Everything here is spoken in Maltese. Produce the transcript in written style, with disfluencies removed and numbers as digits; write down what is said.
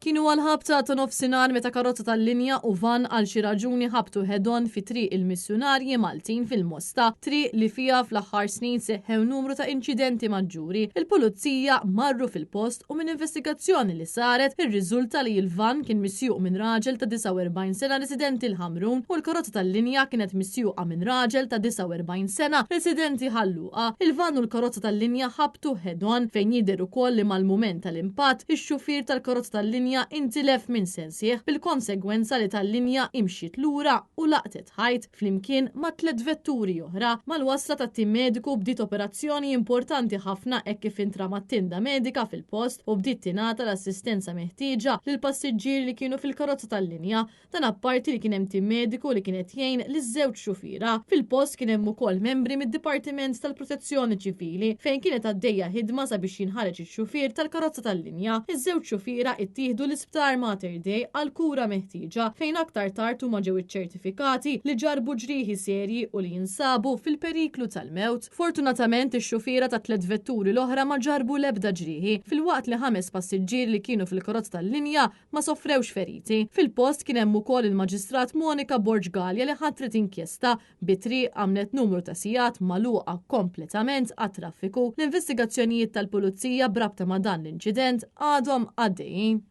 Kienu għall-ħabta ta' nofsinhar meta karozza tal-linja u vann għal xi raġuni ħabtu head-on fi Triq il-Missjunarji Maltin fil-Mosta, triq li fiha fl-aħħar snin seħħew numru ta' inċidenti maġġuri. Il-Pulizija marru fil-post u minn investigazzjoni li saret irriżulta li l-vann kien misjuq minn raġel ta' 49 sena residenti l-Ħamrun u l-karozza tal-linja kienet misjuqa minn raġel ta' 49 sena residenti Ħal Luqa. Il-vann u l-karozza tal-linja ħabtu head-on fejn jidher ukoll li mal-mument tal-impatt, ix-xufier tal-karozza tal-linja intilef minn sensih bil-konsegwenza li tal-linja imxiet lura u laqtet ħajt flimkien ma' tlett vetturi oħra. Mal-wasla tat-tim mediku bdiet operazzjoni importanti ħafna hekk kif intramat tinda medika fil-post u bdiet tingħata l-assistenza meħtieġa lill-passiġġieri li kienu fil-karozza tal-linja. Dan apparti li kien hemm tim mediku li kien qed jgħin liż-żewġ xufiera. Fil-post kien hemm ukoll membri mid-Dipartiment tal-Protezzjoni Ċivili fejn kienet għaddejja ħidma sabiex jinħareġ ix-xufier tal-karozza tal-linja. Iż-żewġ xufiera ittieħdu l-Isptar Mater Dei għall-kura meħtieġa fejn aktar tard huma ġew iċċertifikati li ġarrbu ġrieħi serji u li jinsabu fil-periklu tal-mewt. Fortunatament ix-xufiera tat-tlett vetturi l-oħra ma ġarrbu l-ebda ġrieħi, filwaqt li ħames passiġġieri li kienu fil-karozza tal-linja ma sofrewx feriti. Fil-post kien hemm ukoll il-Maġistrat Monica Borg Galea li ħatret inkjesta bi triq għamlet numru ta' sigħat magħluqa kompletament għat-traffiku. L-investigazzjonijiet tal-Pulizija b'rabta ma' dan l-inċident għadhom għaddejjin.